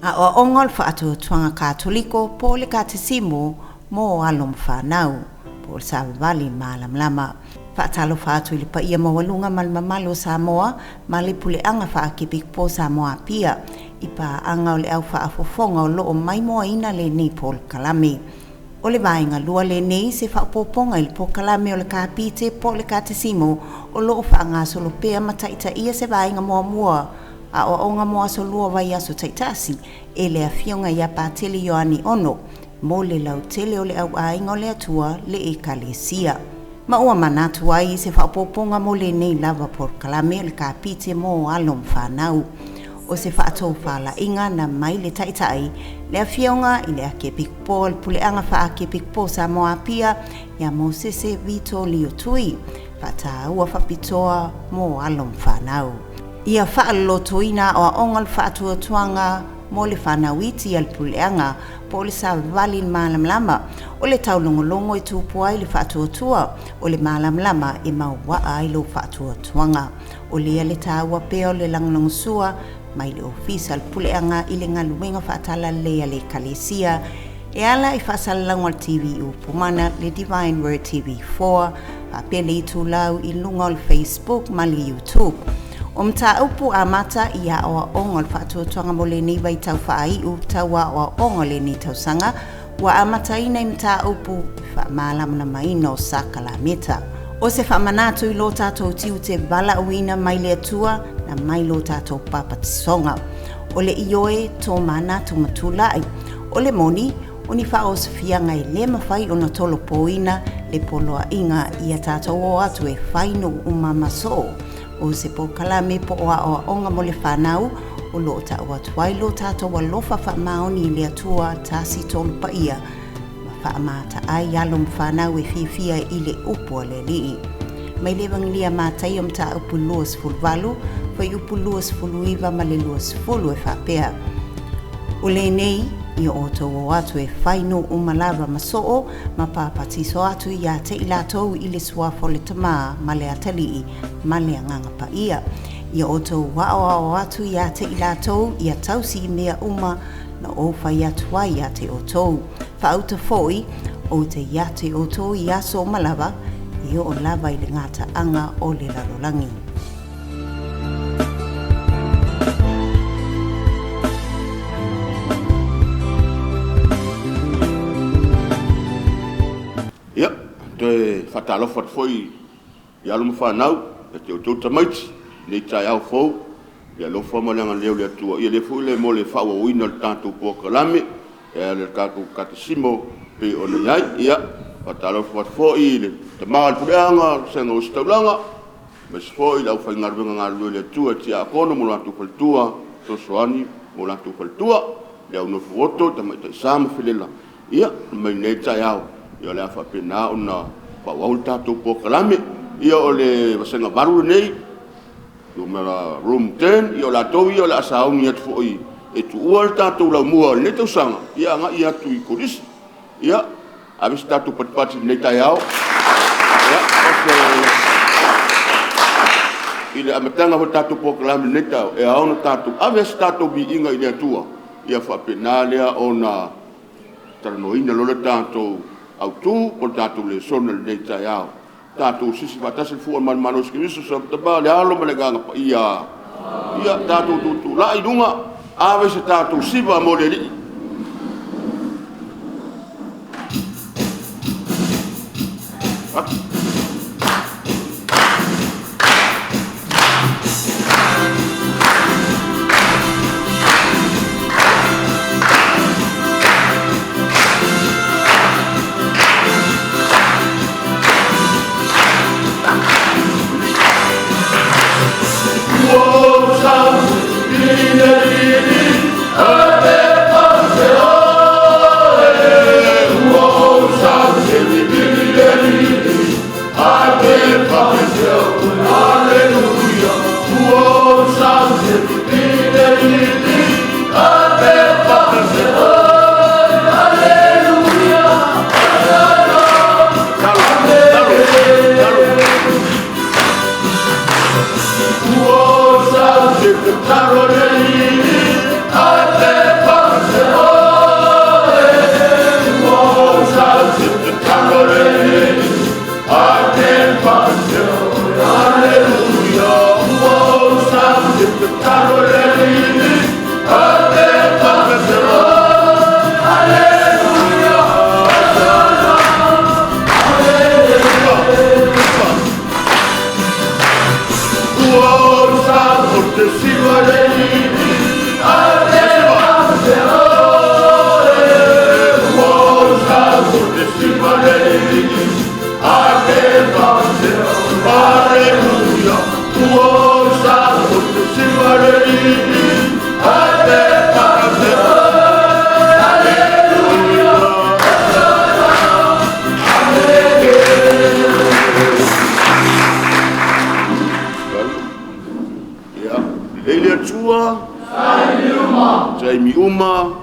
Aoaoga o le Faatuatuaga Katoliko po o le Katesimo mo alo ma fanau, po o le Savavali Malamalama. Faatalofa atu i le paia maualuga ma le mamalu o Samoa ma le Puleaga Faakepikopo o Samoa Apia i paaga o le au faafofoga o lo o maimoaina lenei polokalame. O le vaega lua lenei se faaopoopoga i le polokalame o le Kapite po o le Katesimo o lo o faagasolo pea ma taitaia se vaega muamua aoaoga mo aso lua vaiaso taitasi e le Afioga ia Patele Ioane Ono mo le lautele o le auaiga o le Atua le Ekalesia. Ma ua manatu ai i se faaopoopoga mo lenei lava polokalame o le Kapite mo alo ma fanau. O se faatofalaiga na mai le Taitai, le Afioga i le Akiepikopo o le Puleaga Faa-Akiepikopo o Samoa Apia, ia Mosese Vito Lio Tui, faataua faapitoa mo alo ma fanau. Ia faalolotoina aoaoga o le faatuatuaga mo le fanau iti a le Puleaga po o le Savavali i le Malamalama, o le taulogologo e tupu ai le faatuatua, o le malamalama e mauaa ai lou faatuatuaga. O lea le taua pea o le lagolagosua mai le Ofisa o le Puleaga i le galuega faatalalelei a le Ekalesia e ala i faasalalauga o le TV Upu Mana, le Divine Word TV 4, faapea le itulau i luga o le Facebook ma le YouTube. O mataupu amata i aoaoga o le faatuatuaga mo lenei vaitau faaiu tau aoaoga o lenei tausaga ua amataina i mataupu faamalamalamaina o sakalameta. O se faamanatu i lo tatou tiute valaauina mai le Atua na mai lo tatou papatisoga. O le ioe tō manatu ma tulai. O le moni, o ni faaosofiaga e le mafai ona tolopoina le poloaiga ia tatou o atu e fai nuu uma ma soo. O se polokalame po o aoaoga mo le fanau o lo o ta'u atu ai lo tatou alofa faamaoni i le Atua tasi tolu paia ma faamata ai alo ma fanau e fiafia i le upu a le Alii. Mai le Evagelia Mataio mataupu 28, fuaiupu 29 ma le 20 e faapea. O lenei, ia outou o atu e fai nuu uma lava ma soo ma papatiso atu ia te i latou i le suafa o le Tamā ma le Atalii ma le Agaga Paia. Ia outou aoao atu ia te i latou ia tausi i mea uma na ou fai atu ai ia te outou. Faauta foi, ou te ia te outou i aso uma lava, e oo lava i le gataaga o le lalolagi. Ia, toe faatalofa atu foi i alo ma fanau, ia te outou tamaiti i lenei taeao fou i le alofa ma le agalelei o le Atua. Ia lea foi le mo le faaauauina o le tatou polokalame e le tatou Kakasimo e pei ona i ai. Ia, faatalofa atu foi i le Tama o le Puleaga, le Vasega Ositaulaga, aemaise foi le aufaigaluega galulue i le Atua i Tiakono ma lo latou faletua, Fesoasoani ma o latou faletua, le au nofo oto, Tamaitai Sa ma Felela, ia mai lenei taeao, ia o le a faapena ona faaauau le tatou polokalame. Ia o le Vasega 8 lenei, numera Room 10, ia o latou ia o le a sauni atu foi e tuua le tatou laumua i lenei tausaga, ia agai atu i Kolisi. Ia, ave se tatou patipati i lenei taeao. Ia, i le amataga foi o le tatou polokalame i lenei taeao, e ao ona tatou ave se tatou viiga i le Atua, ia faapena lea ona talanoaina loa le tatou autu po o le tatou lesona i lenei taeao. Tatou sisi faatasi le fua o le manumalo o Iesu Keriso, le Tama le Alo ma le Agaga Paia. Ia tatou tutulai i luga, ave se tatou siva mo le Alii. Taimi uma.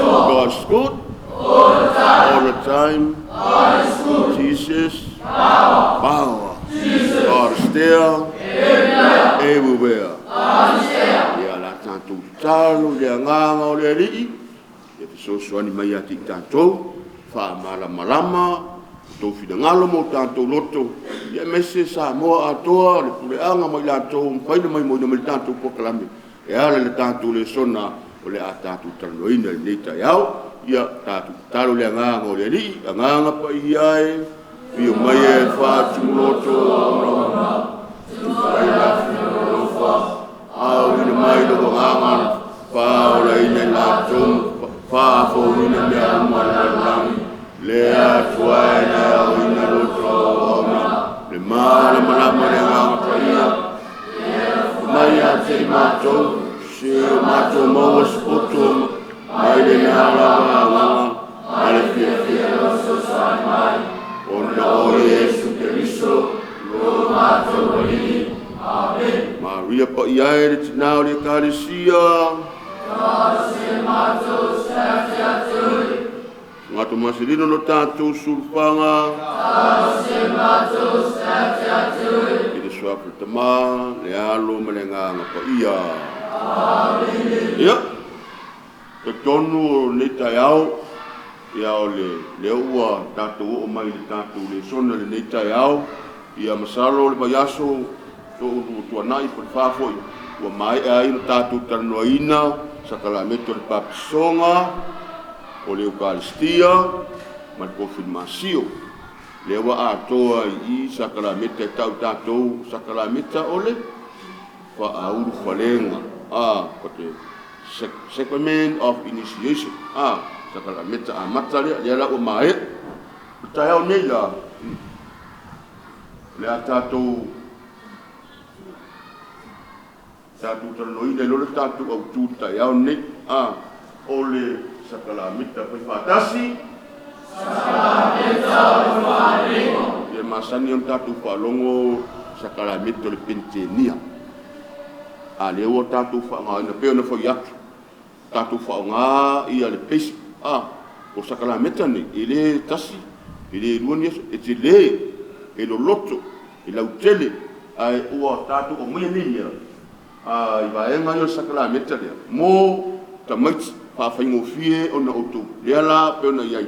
God is good. All the time. All the time. God is good. Jesus. Power. Power. Jesus. God is there. Everywhere. Everywhere. God is there. Ia la tatou tatalo i le agaga o le Alii, ia fesoasoani mai ia te i tatou, faamalamalama outou finagalo ma o tatou loto, ia aemaise Samoa atoa, le puleaga ma i latou ua mafai ona maimoaina mai le tatou polokalame e ala i le tatou lesona o le a tatou talanoaina i lenei taeao. Ia tatou tatalo i le agaga o le Alii, Agaga Paia e, afio mai e faatumu loto ona tufaina alofa, auina mai lou agaga faaolaina i latou, faafouina mea uma o le lalolagi, le Atua e na e aoina loto o auauna, le malamalama o le Agaga Paia, mai ia te i matou, se o matou maua se poto mai lena lava agaga ma le fiafia, ona o Iesu Keriso lo matou Alii. Maria paia e le tina o le Ekalesia, Gato Maselino lo tatou sulufaga, i le suafa o le Tama, le Alo ma le Agaga Paia. Ia, talitonu o lenei taeao, ia o le lea ua tatou oo mai i le tatou lesona i lenei taeao, ia masalo o le vaiaso tuanai po o le fa foi ua maea ai ona tatou talanoaina sakalameta o le papatisoga, o le Eukalistia ma le Konfirimasio. Lea ua atoa i i sakalameta e tau tatou sakalameta o le faaulufalega, o le Sacrament of Initiation, sakalameta amata lea, lea la ua maea. O le taeao nei la, o le a tatou talanoaina i le tatou autu i le taeao nei, o le sakalameta faifaatasi, sakalameta o le faaleleiga. Ia masani ona tatou faalogo sakalameta o le penitenia. A lea ua tatou faaaogaina, pei ona fai atu, tatou faaaoga ia le basic, o sakalameta nei, e le tasi, e le lua ni aso, e tele, e loloto, e lautele, ae ua tatou aumaia nei mea i vaega ia o le sakalameta lea, mo tamaiti faafaigofie ona outou. Lea la pei ona i ai,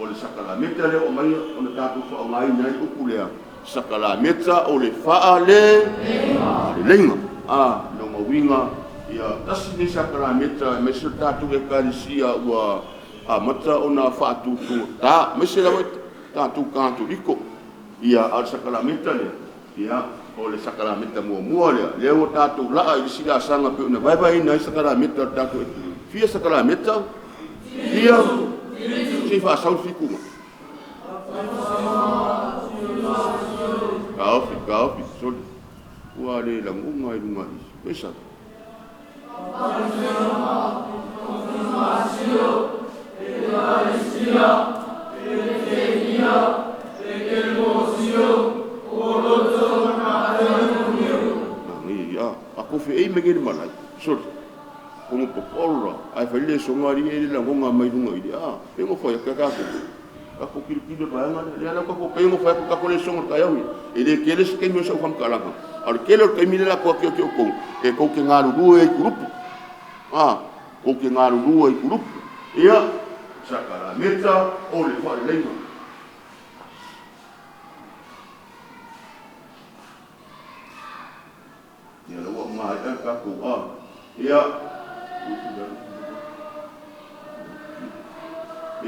o le sakalameta lea ua aumai ona tatou faaaogaina ai le upu lea, sakalameta o le faaleleiga. Lona uiga, ia tasi lenei sakalameta aemaise o le tatou Ekalesia ua amata ona faatutugata, aemaise lava tatou Katoliko. Ia, a o le sakalameta lea, ia, o le sakalameta muamua lea, lea ua tatou laa i le isi laasaga pei ona vaevaeina ai sakalameta o le tatou. Fia sakalameta? Fia? Se i faasau le fikuga. Taofi, taofi, soli. Ua le lagoga i luga i pesa. Manaia, a kofe ei me le malai. Soli. Kogo popolo, ai fai le songa ali e le lagoga mai luga i le a. Pengo fai ka ka ko. Kako kilokilo vaega lea la kako pengo fai kako le songa taeao ia. E le kele se taimi o sau faamatalaga. A o le tele o le taimi lea la ko ake o kou, e kou te galulue i kurupu. Kou te galulue i kurupu. Ia, sakalameta o le faaleleiga. Ia la ua maea le tatou ia,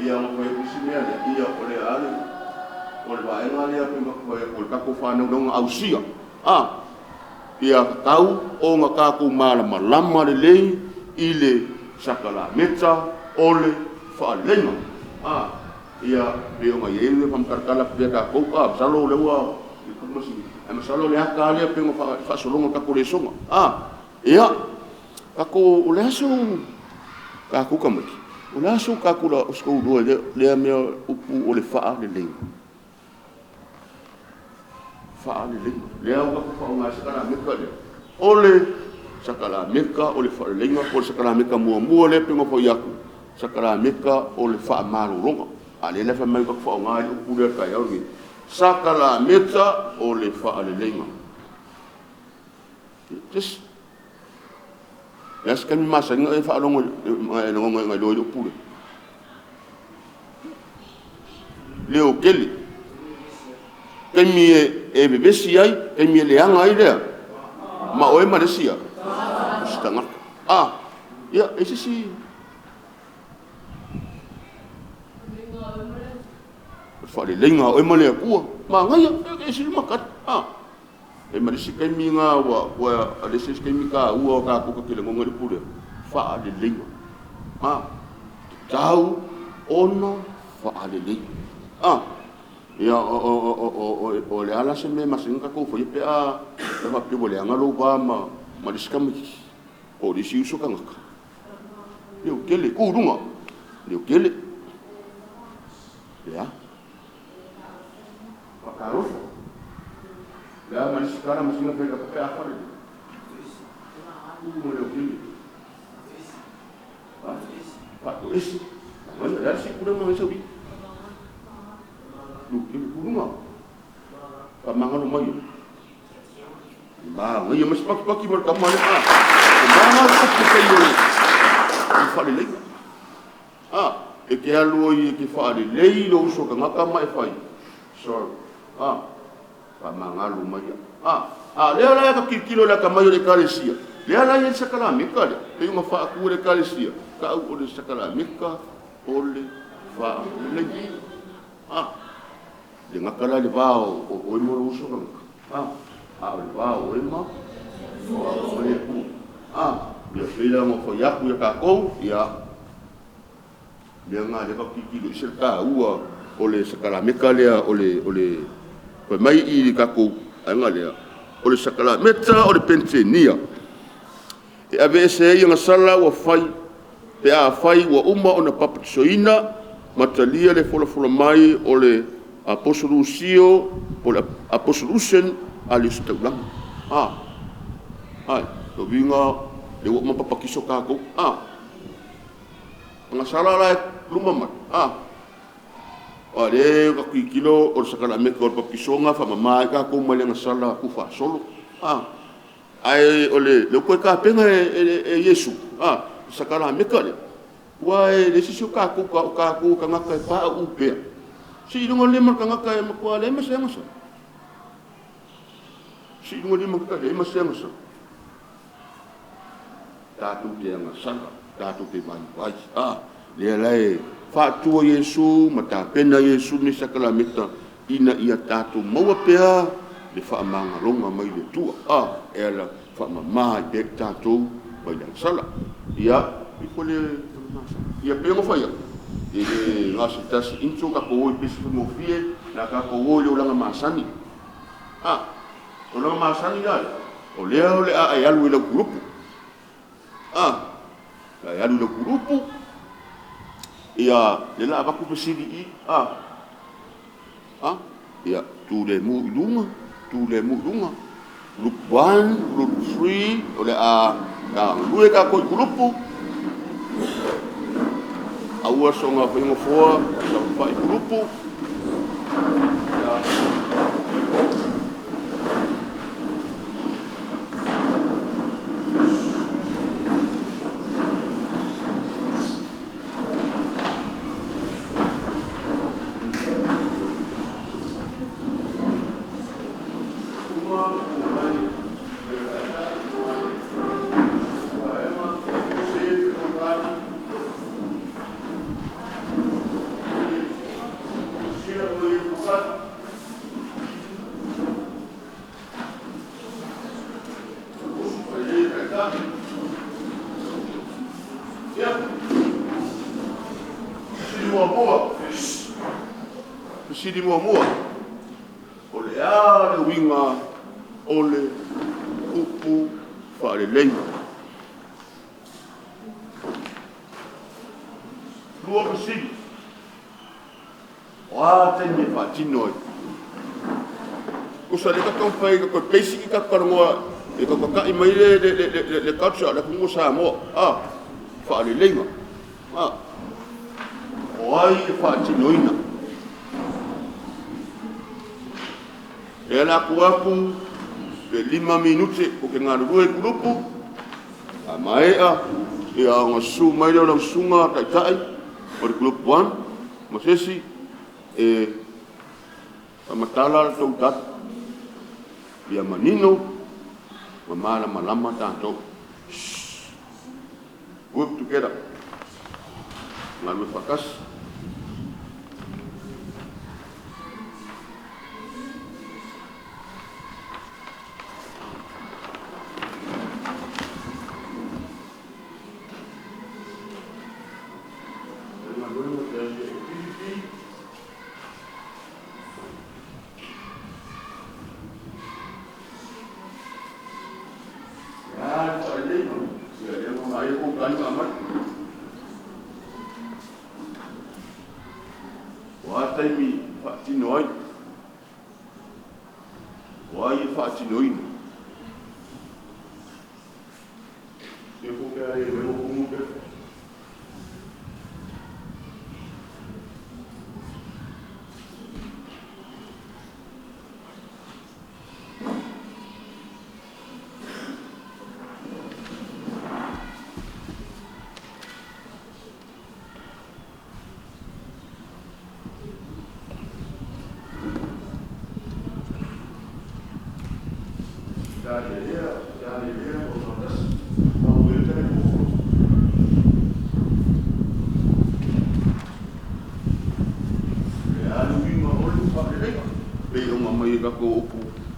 ia ma fai atu isi mea lea, ia o le ale, o le vaega lea pe ma fai atu o le tatou whanau ausia. Ia tatau o ngā tatou malamalama lelei i le sakalameta o le faaleleiga. Ia pe o ngai ei le whamkarakala pia tatou, masalo le ua, masalo le ata lea pe o whaasologa tatou lesonga. Ia, tatou o le aso tatou tamaiti, o le aso tatou la o skou lea mea upu o le faaleleiga. Faaleleiga. Lea ua tatou faaaoga ai sakalameta lea o le Sakalameka o le faaleleiga po o le sakalameka muamua lea pei ona fai atu, sakalameka o le faamalologa. A o lea la e fai mai tatou te faaaoga ai le upu lea i le taeao lenei, sakalameka o le faaleleiga. O le a se taimi masani ona e faalogo ma e lagona ai le upu lea? Leotele. Taimi e vevesi ai, taimi e leaga ai le a? Ma oe ma le isi a? Isi tagata. A, ia, e i ai se isi... O le faaleleiga o oe ma le Atua. Manaia, e ese le makali. A, e ma le isi taimi lena ua o le isi taimi taua o tatou ta te lagona ai le upu lea, faaleleiga. A, tatau ona faalelei. A, ia o le a la se mea e masani ona tatou faia pe a faapea ua leaga lou va ma le isi tamaitiiti po o le isi uso tagata? Leotele, tu i luga, leotele. Le a? Faatalofa. Le a ma le isi tala masani ona fai pe a faalelei? Tu ma leotele. Faatoese. O le a le isi upu lea na sau i i? Leotele, tu i luga. Faamagalo mai. Manaia, ma se patipati ma le tama lea. O a na upu e fai o le faaleleiga? A, e te alu ai e te faalelei lou uso tagata ma e fai, sorry. A, faamagalo mai. A, lea la e ta tilotilo i le atamai o le Ekalesia, lea la e i ai le sakalameka lea, pei ona faatu e le Ekalesia, tau o le sakalameka o le faaleleiga. A, le gata la i le va o oe ma lou uso tagata, a o le va o oe ma le Atua. A, ia pei la ona fai atu ia tatou, ia, mea na lea tatou te tilotilo ese le taua o le sakalameka lea o le fai mai i le tatou vaega lea, o le sakalameka o le Peneitenia, e aveese ai agasala ua fai pe afai ua uma ona papatisoina ma talia le folafola mai o le Aposolusio po o le Absolution a le Ositaulaga. A, ai, o lona uiga lea ua uma ona papatiso tatou. A, agasala la e luma mai. A, o lea e tilotilo o le sakalameka o le papatisoga, faamama ai tatou mai le agasala tuufaasolo. A, ae o lea ua toe tapena e Iesu le sakalameka lea, aua e leai se isi o tatou, o tatou o tagata e pauu pea. Seiloga lima le tagata e matua leai ma se agasala. Seiloga lima le tagata e leai ma se agasala. Tatou te agasala, tatou te vaivai. A, lea la e faatua e Iesu ma tapena e Iesu lenei sakalameka ina ia tatou maua pea le faamagaloga mai le Atua. A, e ala faamama ai pea i tatou mai le agasala. Ia, ia pei ona fai atu, e le na o se tasi inch o tatou o i pesi faigofie, o le a tatou o i le olaga masani. A, olaga masani la lea, o lea o le a e alu i lau kulupu. A, o le a e alu i lau kulupu, ia, lea o le a avatu fesili i i. A, a, ia, tu lemu i luga, tu lemu i luga. Group 1, Group 3, o le a galulue tatou i kulupu. Aua soona fai nofoa, saofafai i kulupu. Fesili muamua, o le a le uiga o le upu faaleleiga? Lua fesili, o a taimi e faatino ai? Tusa lea tatou taumafai e toe basic tatou talanoa E tatatai mai le culture a le atunuu o Samoa, faaleleiga. O ai e faatinoina? E ala atu atu le 5 minute o te galulue i kulupu, a maea, ia ona susu mai lea o lau susuga taitai o le group 1 ma se isi e faamatala le tou tali ia manino ma malamalama tatou. Work together. Galulue faatasi. O a taimi faatino ai? O ai e faatinoina?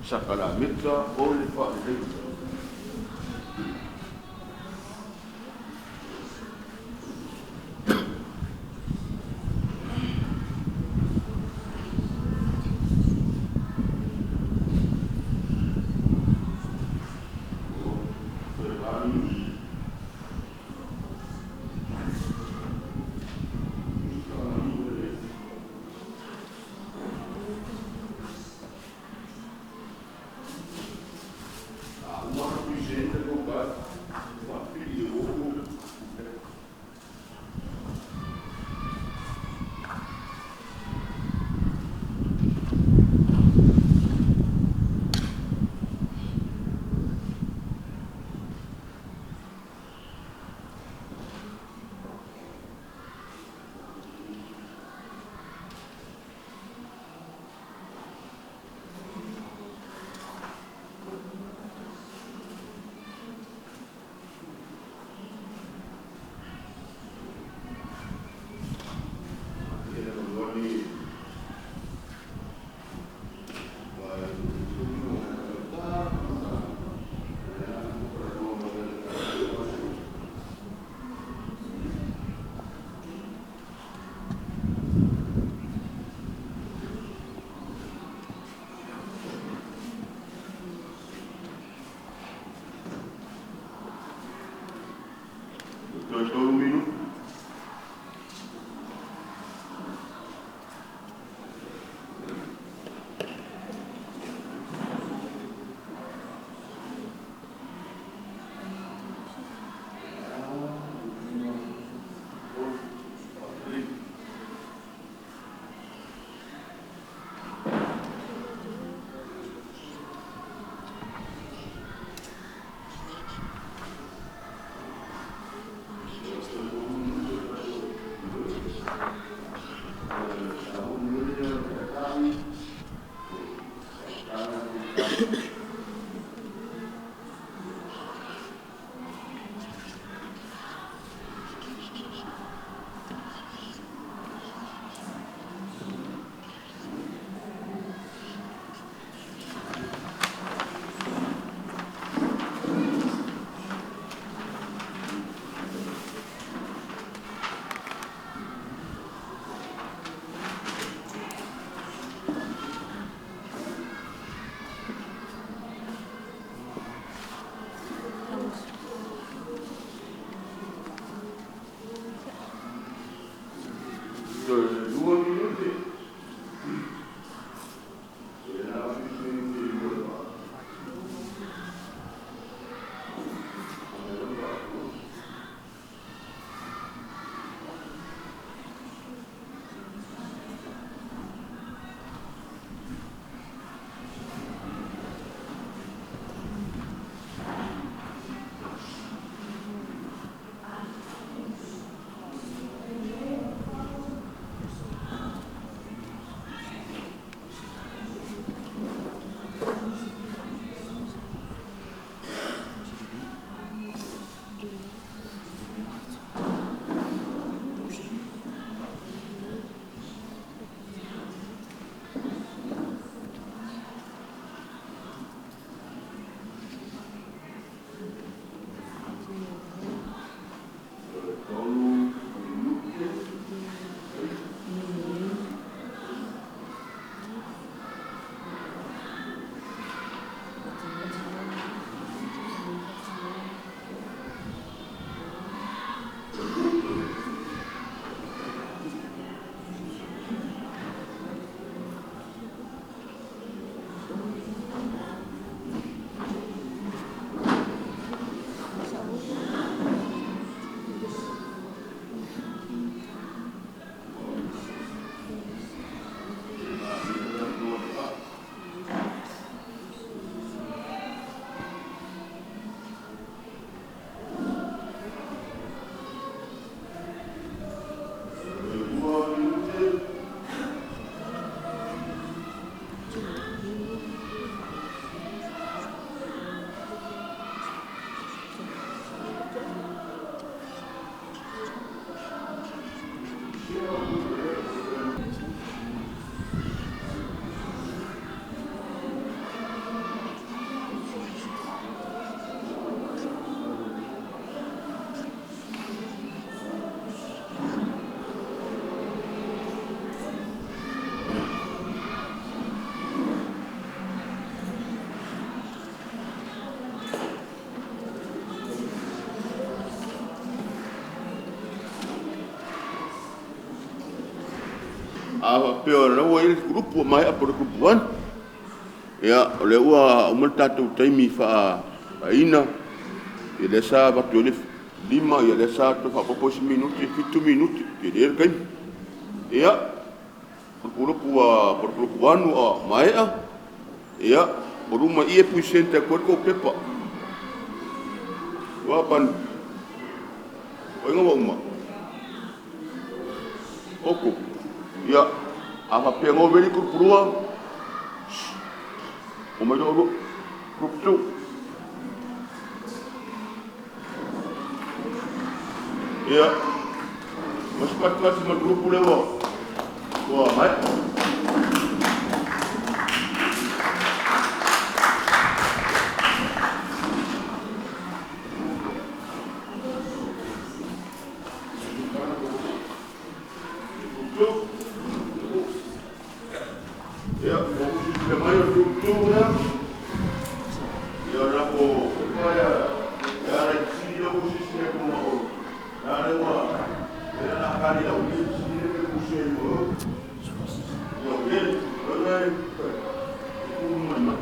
Sakalameta o le faaleleiga. A faapea o la ua i ai le kulupu ua maea po o le kulupu 1. Ia, o lea ua uma le tatou taimi faaina, ia lea sa avatu ai le 5, ia lea sa toe faaopoopo isi minute, 7 minute, tele le taimi. Ia, o le kulupu po o le kulupu 1 ua maea, ia, o luma i e puisente atu ai le tou pepa. Ua pan, o ai ua uma? Oko. Ia, a faapea ngo veli kulupu 2, o mai loa kulupu 2. Ia, mas pati ma kulupu le ua mai. Ia, o le mai o kulupu 2 lea. Ia, na ko ya ya la si lo ku si si ko ma o. Na le wa ya na ka ni la u si le ku se mo. Ia ke, o le ku ma ma.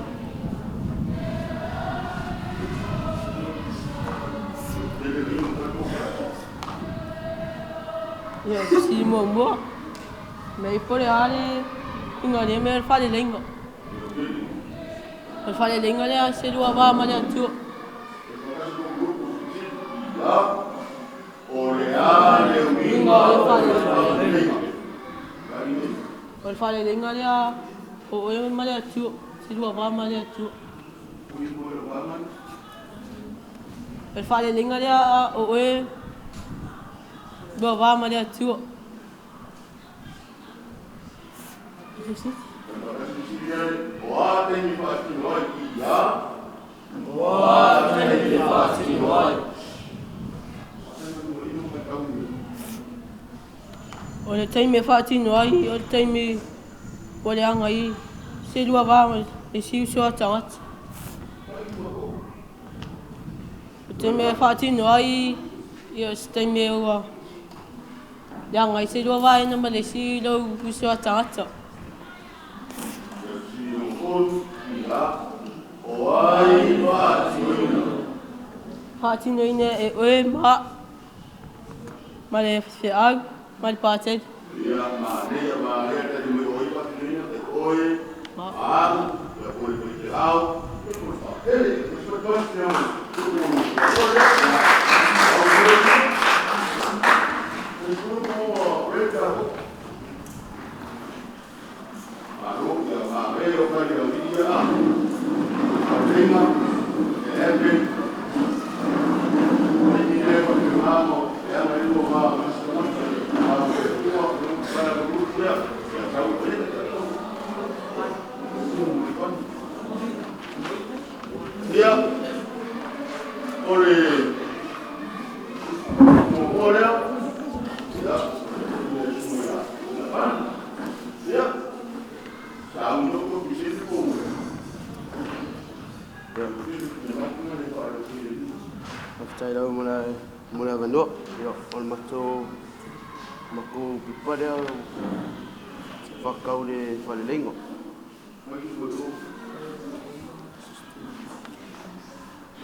Ia si mo mo. Me pole ale inga le me fa le lenga. Le fa le lenga le se lua va ma le tu. O le a le uiga o le fa le. O le fa le lenga le o o ma le tu. Se lua va ma le tu. Le fa le lenga le o o lua va ma le tu. O a te mi faatino ai i a. O a te mi faatino ai. O le taimi e faatino ai, o le taimi ua leaga ai se lua va ma le isi uso a tagata. O le taimi e faatino ai, ia o se taimi ua leaga ai se lua vaega ma le isi lou uso a tagata. O ai faatinoina. Faatinoina e oe ma ma le feau ma le patele. Ia, manaia manaia tali mai o ai faatinoina e oe, au, ia po le faifeau, ia po le faatele. Malo, ia manaia o kali au ia a. Faateleina, e epe, i le faapena e aga i lua va ma se tagata, a o le Atua, kana ka kulupu lea, ia tau e. Ia, o le muamua lea, ia, ia, sa uno ko pisete ko. Faafetai lava mo le avanoa. Ia, o le matou makou pipa lea faakau le faleleiga.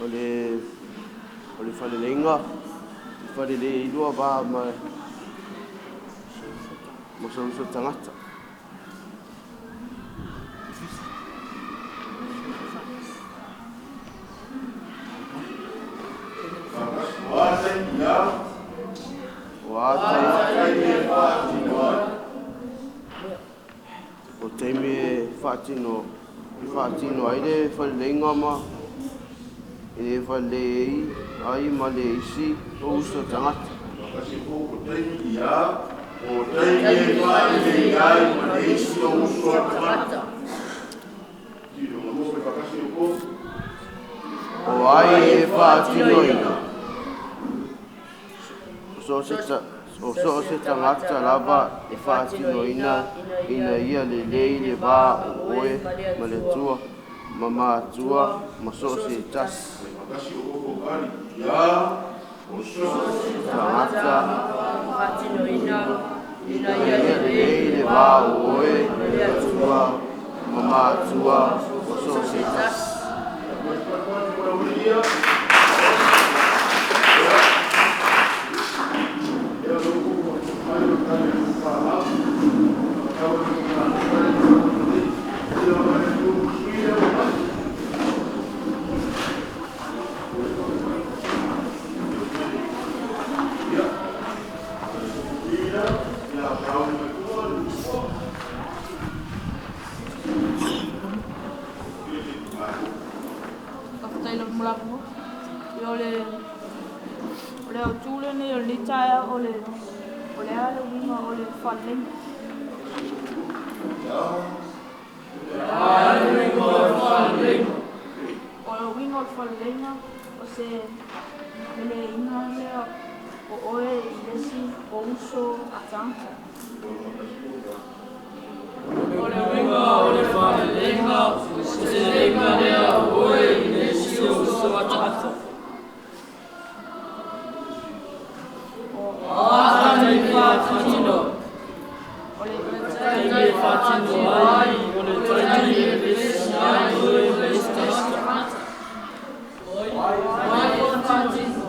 O le faleleiga, falelei ai lua va ma sou uso tagata. O a taimi ia. O a taimi e faatino ai. O taimi e faatino ai le faleleiga ma e le falelei ai ma le isi o uso tagata. Kasi ko o taimi ia, o taimi e faalelei ai ma le isi o uso a tagata. Tino ma pe fakasi o ko. O ai e faatinoina. O so se tagata lava e faatinoina ina ia lelei le va o oe ma le Atua ma matua ma so se tasi. Fakasi o ko kali ia, o so se tagata faatinoina Ina ia lelei le va o oe ma le Atua ma matua ma so o se tasi. Faafetai lava mo le avanoa. Ia o le o le autu lenei o lenei taeao o le o le a le uiga o le faaleleiga. O le uiga o le faaleleiga o se feleiga lea o oe i le isi o uso a tagata. O le uiga o le faaleleiga o se feleiga lea o oe i le isi o uso a tagata. O a taimi faatino? O le taimi e faatino ai, o le taimi e vevesi ai oe ma le isi tagata. O ai e faatino?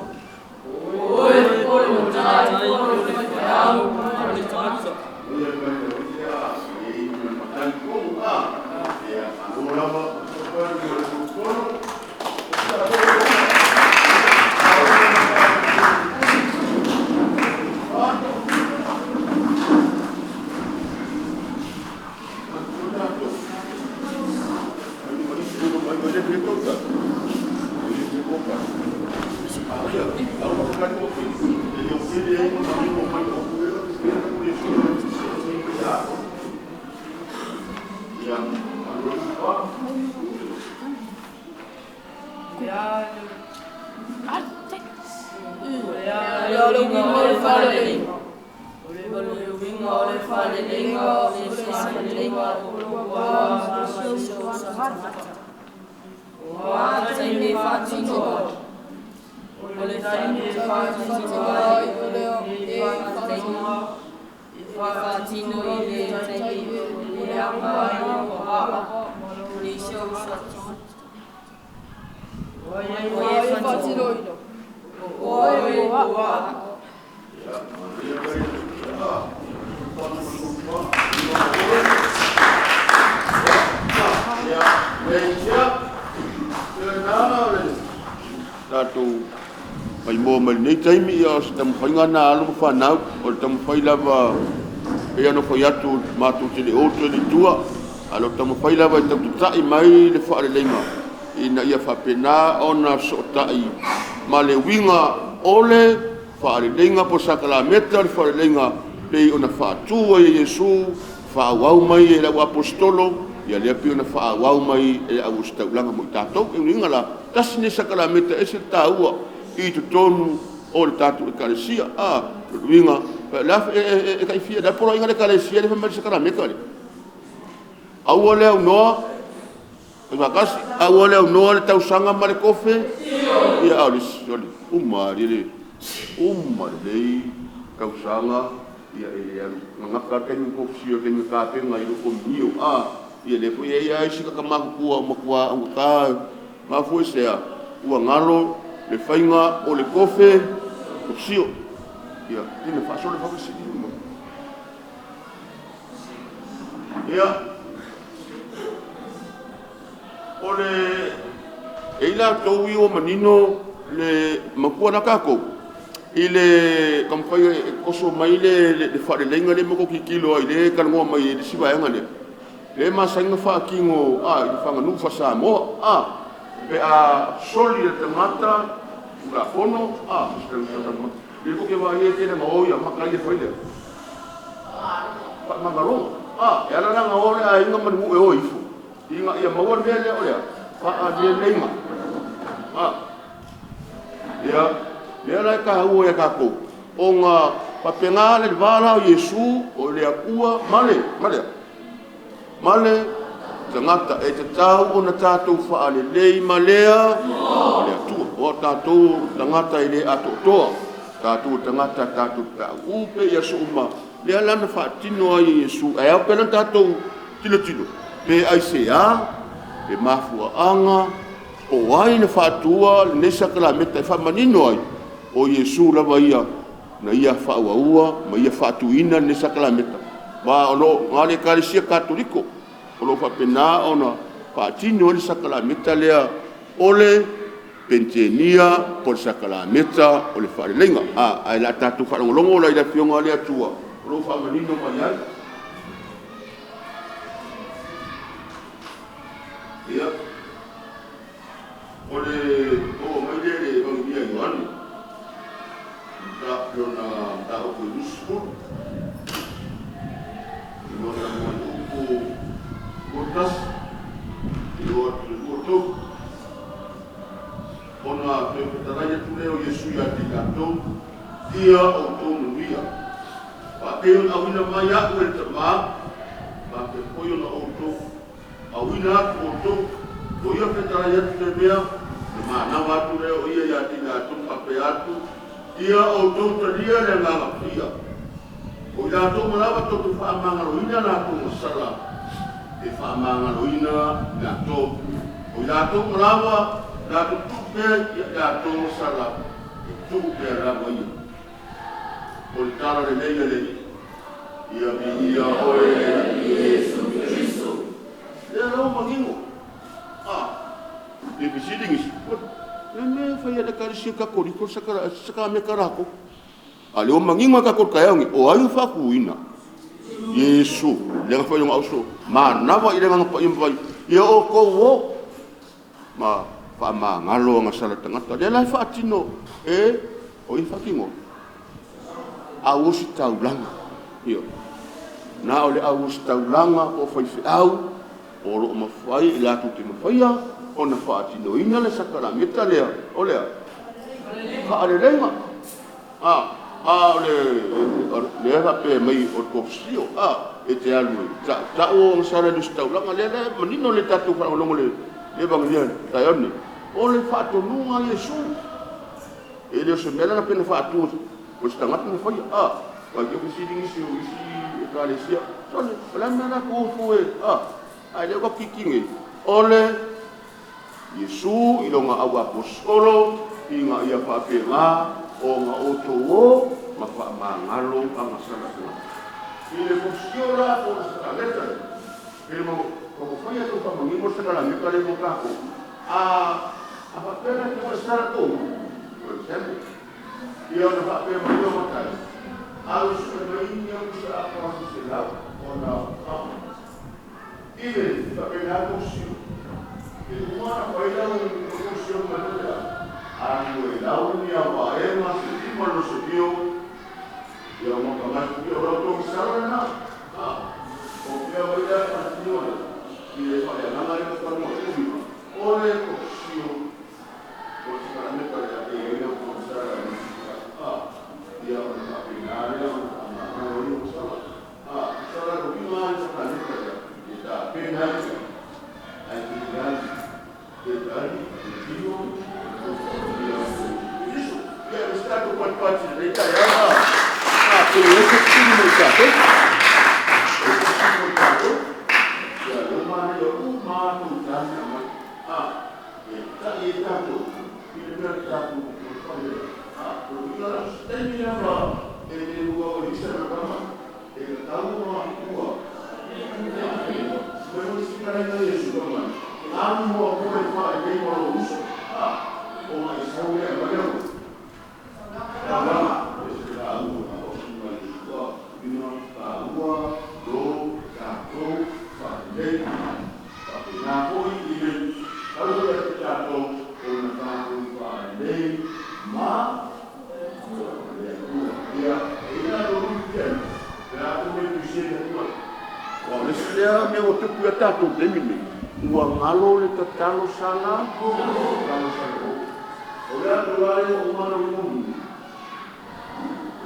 O oe po o le matai po o le faifeau po o le tagata. O le uiga o le faaleleiga. O le uiga o le faaleleiga o se faaleleiga o lou va ma se uso a tagata. O a taimi e faatino ai? O le taimi e faatino ai o le faatino i le taimi e leaga ai lou va ma le isi o uso a tagata. O ai e faatinoina? O oe po o au. Tatou faimoa mai lenei taimi, ia o se taumafaiga lena a alo ma fanau, o le taumafai lava pei ona fai atu matou te le o toe i tua, a o le taumafai lava e tau tata'i mai le faaleleiga ina ia faapena ona fesootai ma le uiga o le faaleleiga po o le sakalameta o le faaleleiga pei ona faatu ai e Iesu, faaauau mai e le au Aposetolo, ia lea pei ona faaauau mai e le au ositaulaga mo i tatou. O lona uiga la, tasi lenei sakalameta e ese le taua i totonu o le tatou Ekalesia. O lona uiga, e tai fia, o le a le poloaiga a le Ekalesia lea e fai mai ai le sakalameta lea? Aua le aunoa, faatasi, aua le aunoa le tausaga ma le kofe, ia a o le isi, o le uma lava, uma lelei tausaga, ia e le alu, gagata lava le taimi na tofusia, le taimi na tapena ai lo'u komunio, ia lea foi e i ai lava isi tagata matutua ua matua augata, mafua i se a? Ua galo le faiga o le tofe sio. Ia, ina faasolo le faafesili. Ia, o le e i latou ia ua manino le matua na tatou i le taumafai e toso mai le faaleleiga lea matou tilotilo ai lea e talanoa mai i le isi vaega lea, lea e masani ona faatino i le faganuu faa-Samoa, pe a soli e le tagata Tulafono, lea tou te vaai e tele ina o i maka ia e fai le faamagaloga. E ala la ona o le aiga ma le nuu e o ifo ina ia maua le mea lea o le a? Faaleleiga. Ia, lea la e taua ia tatou, ona faapena le va la o Iesu, o le Atua ma le, ma le a? Ma le tagata. E tatau ona tatou faalelei ma le Atua. Aua o tatou o tagata e le atoatoa, o tatou o tagata tatou te tauupe i aso uma, Lea la na faatino ai e Iesu, ae ao pea la ona tatou tilotilo, pe aisea le mafuaaga po o ai na faatuina lenei sakalameta e faamanino ai, o Iesu lava ia na Ia faaauaua ma Ia faatuina lenei sakalameta, aua na o le Ekalesia Katoliko o lo o faapena ona faatino ai le sakalameta lea o le Peneitenia po o le sakalameta o le Faaleleiga. Ae o le a tatou faalogologo la i le Afioga a le Atua o lo o faamanino mai ai. Ia, o le oo mai lea i le Evagelia a Ioane, lona mataupu e 20, i lona fuaiupu 21 e oo atu i le 23. Ona toe fetalai atu lea o Iesu ia te i latou, Ia outou manuia. Faapei ona auina mai au e le Tama, faapea foi ona outou auina atu outou. O ia fetalai atu le mea, ona manava atu lea o ia ia te i latou ma faapea atu, Ia outou talia le Agaga Paia. O i latou uma lava tou te faamagaloina latou gasala, e faamagaloina i latou. O i latou uma lava latou te tuu pea i latou gasala, e tuu pea lava ia. O le tala lelei a le Alii. Ia viia oe le Alii Iesu Keriso. Lea la ua manino. A, le fesili nisi, o le a le mea e fai ai e le Ekalesia Katoliko le sakalameta latou? A o lea ua manino lava tatou i le taeao lenei, o ai na faatuina? Iesu, lea na fai i lona auso, manava i le Agaga Paia ma fai, ia outou o ma faamagalo agasala a tagata. O lea la e faatino e, o ai e faatinoa? Auositaulaga. Ioe. Na o le auositaulaga po o faifeau o lo o mafai, latou te mafaia ona faatinoina le sakalameta lea, o le a? Faaleleiga. A o lea e faapea mai o le konesio a, e te alu e tautau ou agasala i le ositaulaga. O lea la e manino le tatou faalogologo i le Evagelia i le taeao lenei, o le faatonuga a Iesu. E le o se mea la faapea na faatu o se tagata na faia. Aua te i ua fesili nisi o isi Ekalesia, sole, o le a le mea la tou o ifo e a? A o lea ua tatou tilotilo nei, o le Iesu i lona auaposeitolo ina ia faapena ona outou o ma faamagalo agasala a tagata. I le positio la po o le sakalameta lea, pe taumafai atu e faamanino le sakalameta lea mo tatou, a faapea la e te lesitala tou nuu, for example, ia ona faapea mai lea o matai, alu e sue mai ni au pusa atoa se 100 ona i le faapena positio, e uma ona fai lau positio ma le alu e lau ni au vaega se 5 o losomio ia ma manatu o lau togisala lena. O mea mai lea faatino lea i le faaleagaga lea na talu o le positio o le sakalameta lea e i ai lau togisala e ia ona faapena lea ona faamagalo ai lau sala. Sala lo uiga le sakalameta lea e tapena ai ai te alu e tali e tino ia Iesu. Ia le tatou patipati lenei taeao a pe i ai se fesili mo i tatou. E fesili mo i tatou. Ia lea ua manaia uma lava tou tali na aumai. E tai ai tatou i le mea o le tatou faaleleia. O le uiga la o se taimi lava e le ua o i se tama e tatau ona ua mai mo isi fetalaiga Iesu fai mai, alu muamua e faalelei ma lou uso, ona e sau lea e aumai lau taulaga. E se taua na osi mai Iesu ina taua lo tatou faalelei. Faapena foi i le tau ia te tatou ona tatou faalelei ma le Atua. Ia, e i ai la lou pia, pe a tou le tuisene atu ai. Aua o le isi lea mea ua tupu ia tatou i le taimi lenei, ua galo le tatalo sala, tatalo sala. O le atu la lea ua uma ona limulimu,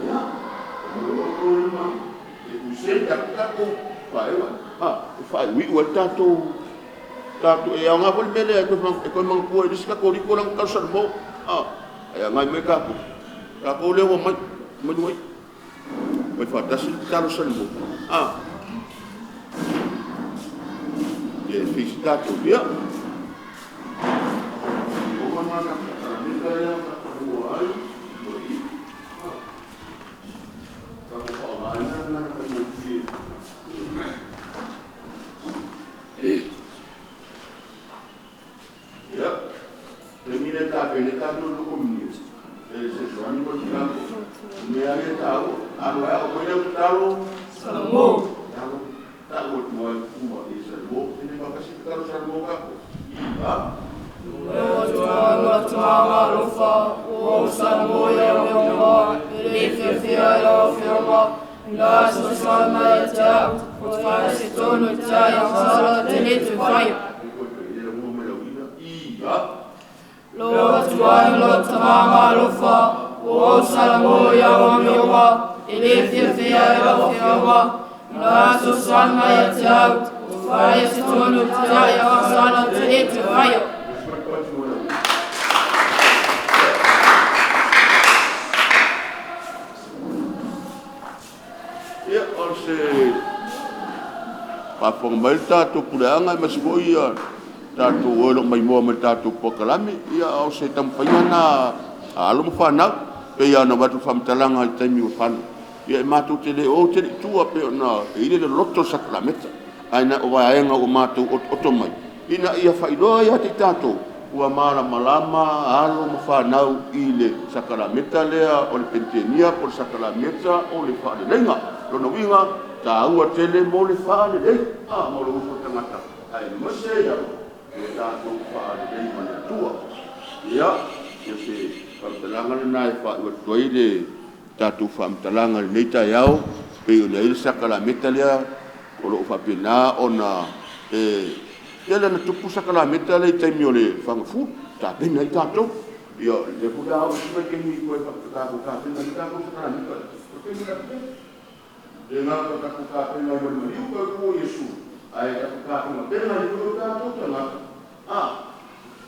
ia, o lo o lima e tuisene atu tatou vaega, e faaiuiu ai le tatou, e aoga foi le mea lea e toe manatua ai e le isi Katoliko lana tatalo salamo, ae agai mai tatou, tatou lea ua omai mai luga Fai faatasi le tatalo Salamo. A. Ia e feisi tatou. Ia. O mana na sakalameta lea na taua ai. Tatou faaaogaina lena na faigofie. Ia, taimi lea tapena ai tatou i le Komunio, e fesoasoani mo le tatalo. O mea lava ia e taua, alu ai au mai lau tatalo, Salamo. Tatalo, tau atu ai uma i Salamo. E le faatasi tatalo Salamo tatou. Ha? Le Atua ma le Tama alofa, ua ou salamo i lau Afioga, e le fiafia i lau Afioga, i le aso soa mai ia te au, o te fai se tonu i te ai agasala te le toe faia. Lo Atua ma le Tama alofa, ua ou salamo i lau Afioga, e le fiafia i lau Afioga, i le aso soa mai ia te au, o te fai se tonu i te ai agasala te le toe faia. Ia, o se faafofoga mai le tatou puleaga aemaise foi ia tatou o e le o maimoa mai le tatou polokalame. Ia, o se taumafaiga lena a alo ma fanau, pei lava ona avatu le faamatalaga i le taimi ua fano. Ia, e matou te le o tele i tua pei ona i ai le loloto o le sakalameta, ae na o vaega ua matou otooto mai ina ia faailoa ia te i tatou ua malamalama alo ma fanau i le sakalameta lea o le Penetenia po o le sakalameta o le faaleleiga. O lona uiga, e taua tele mo le faalelei, mo le uso a tagata, aemaise ai lava lo tatou faalelei ma le Atua. Ia, o se faamatalaga lena e faaiu atu ai le tatou faamatalaga i lenei taeao, pei ona i ai le sakalameta lea o lo o faapena ona e tele ina tupu sakalameta lea i taimi o le fagafulu, tapena ai tatou. Ia, o lea foi o le a oo i le isi vaitaimi e toe tatou tapena ai le tatou sakalameta lea, o le taimi o le atunuu. E le gata ua tatou tapena ai mo le maliu tautu o Iesu, ae tatou tapenapena ai foi o tatou tagata a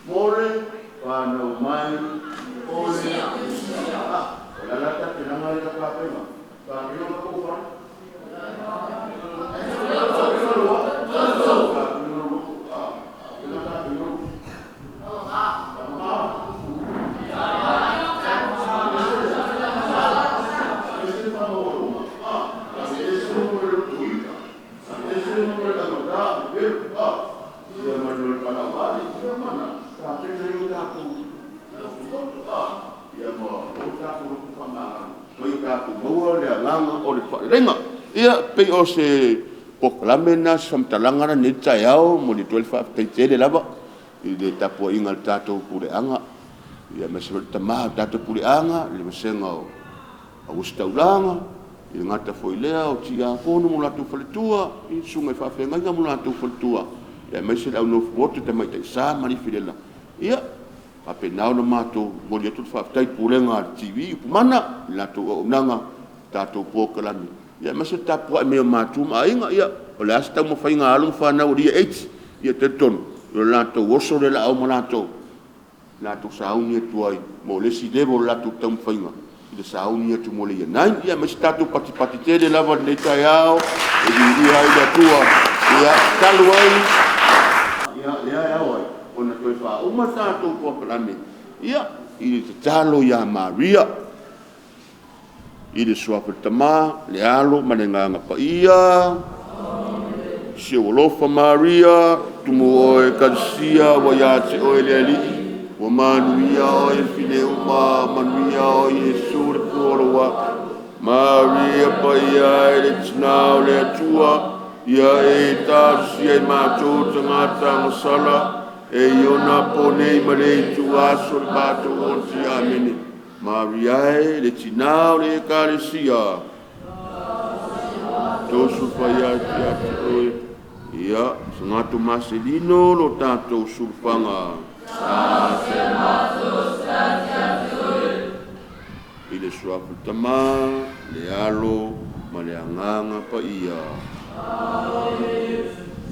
mo le fanau mai o le Mesia. O le a la le tapenaga lea e tatou tapena? Tapena o tatou fale. Tapena loa. Tapena loa. Tapena tapena loa. Ese le faamaualuga, ese le lotoina, ese le augata, pepelo, ia ma le palavale, ia mana, tapena ai o tatou loto, ia ma o tatou loto faamagalo, ma ia tatou maua le agaga o le faaleleiga. Ia, pei o se polokalame lena, se faamatalaga lena i lenei taeao. E momoli atu ai le faafetai tele lava i le tapuaiga a le tatou puleaga, aemaise foi le tama o le tatou puleaga, le vasega o Auositaulaga, e le gata foi i lea o Tiakono ma o latou faletua, susuga i faafeagaiga ma o latou faletua, aemaise le au nofomotu i Tamaitai Sa ma Alii Filela. Ia faapena ona matou momoli atu le faafetai i le Pulega a le TV Upumana i le latou auaunaga i tatou polokalame, aemaise le tapuai mai o matua ma aiga. Ia, o le a se taumafaiga a alo ma fanau a le Year 8, ia talitonu o le latou oso lea la ua latou sauni atu ai mo le isi level o le latou taumafaiga i le sauni atu mo le Year 9. Ia aemaise tatou patipati tele lava i lenei taeao e viiia ai le Atua. Ia, talu ai, ia lea e ao ai ona toe faauma le tatou polokalame, ia, i le tatalo ia Maria, i le Suafa o le Tama, le Alo ma le Agaga Paia. Si ou alofa Maria, tumu oe Ekalesia ua ia te oe le Alii, ua manuia oe i fine uma, manuia oe Iesu le pua o lou ata. Maria Paia e le Tina o le Atua, ia e talosia i matou tagata agasala, e ionapo nei ma le ituaso o le matou oti. Amene. Maria e le Tina o le Ekalesia, tosu fai atu ia te oe, ia sagato maselino lo tatou sulufaga. I le suafa o le Tama, le Alo ma le Agaga Paia. Amene.